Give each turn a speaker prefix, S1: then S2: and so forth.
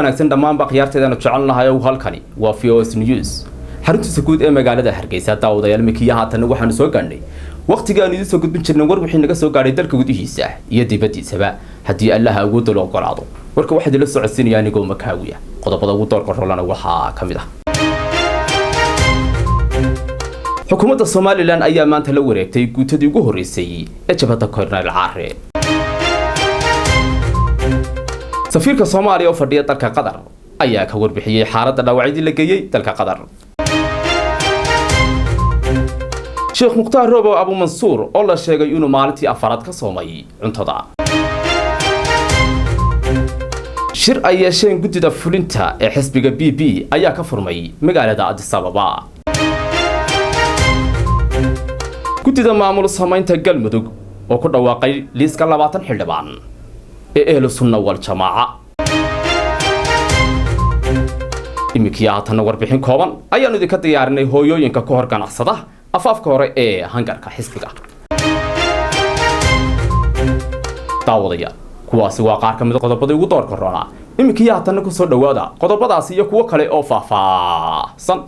S1: Wanaagsan dhammaanba khiyaarteedanu jecelnahay ow, halkani waa VOS News, xaruntiisa guud ee magaalada Hargeysa. Daawadayaal, mikiya haatan waxaanu soo gaadhnay waqtigii aanu idiin soo gudbin jirnay war wixii naga soo gaadhay dalka gudihiisa iyo dibaddiisaba, haddii Allaha awoodda la ogolaado. Warka waxaa idinla socodsiinaya anigoo Makaawiya. Qodobada ugu doorka rolana waxaa ka mid ah: xukuumadda Somalilan ayaa maanta la wareegtay guutadii ugu horreysay ee jabhadda Korneyl Caare. Safiirka Soomaaliya oo fadhiya dalka Qatar ayaa ka warbixiyey xaaladda dhaawacyadii la geeyey dalka Qatar. Sheekh Mukhtaar Robow Abumansuur oo la sheegay inuu maalintii afaraad ka soomay cuntada. Shir ay yeesheen guddida fulinta ee xisbiga B B ayaa ka furmay magaalada Addis Ababa. Guddida maamul samaynta Galmudug oo ku dhawaaqay liiska 20 xildhibaan ee Ehlu Sunna wal Jamaaca. Iminkii haatanna warbixin kooban ayaanu idinka diyaarinay hooyooyinka ka hor ganacsada afaafka hore ee hangarka xisbiga. Daawadayaal, kuwaasi waa qaar ka mid qodobadii ugu doorka roonaa. Iminkii haatanna kusoo dhawaada qodobadaasi iyo kuwo kale oo faahfaahsan.